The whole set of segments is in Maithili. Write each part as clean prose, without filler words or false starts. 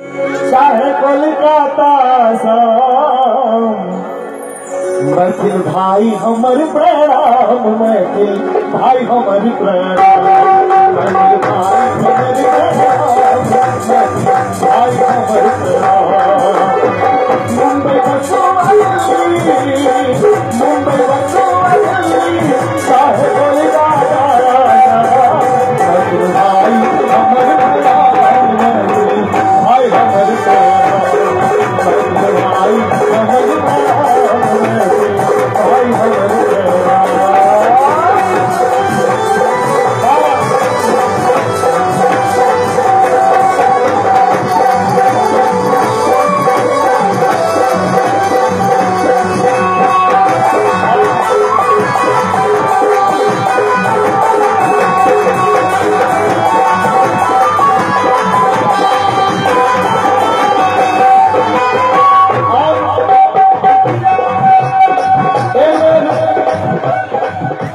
चाहे कोलकाता आसाम, मैथिल भाई हमर प्रणाम, मैथिल भाई हमर प्रणाम, मैथिल भाई हमर प्रणाम, मैथिल भाई हमर प्रणाम। मुंबई बसो दिल्ली, मुंबई बसो दिल्ली, चाहे कोलकाता आसाम, मैथिल भाई हमर प्रणाम, मैथिल भाई हमर प्रणाम, मैथिल भाई हमर प्रणाम, मैथिल भाई हमर प्रणाम।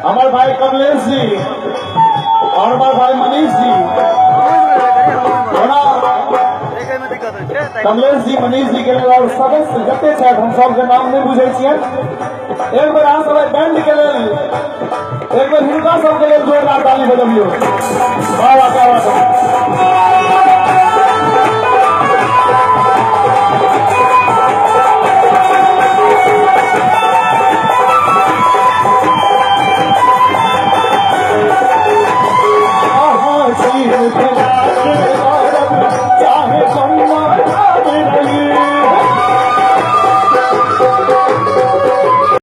हमार भाई कमलेश जी और हमार भाई मनीष जी, ओना कमलेश जी मनीष जी के लेल और सदस्य जते छथि, हम सबके नाम नहीं बुझै छियनि। एक बेर अहाँ सब बैंड के लेल, एक बेर हिनका सबके लेल जोरदार ताली बजबियौ। वाह वाह, क्या बात है।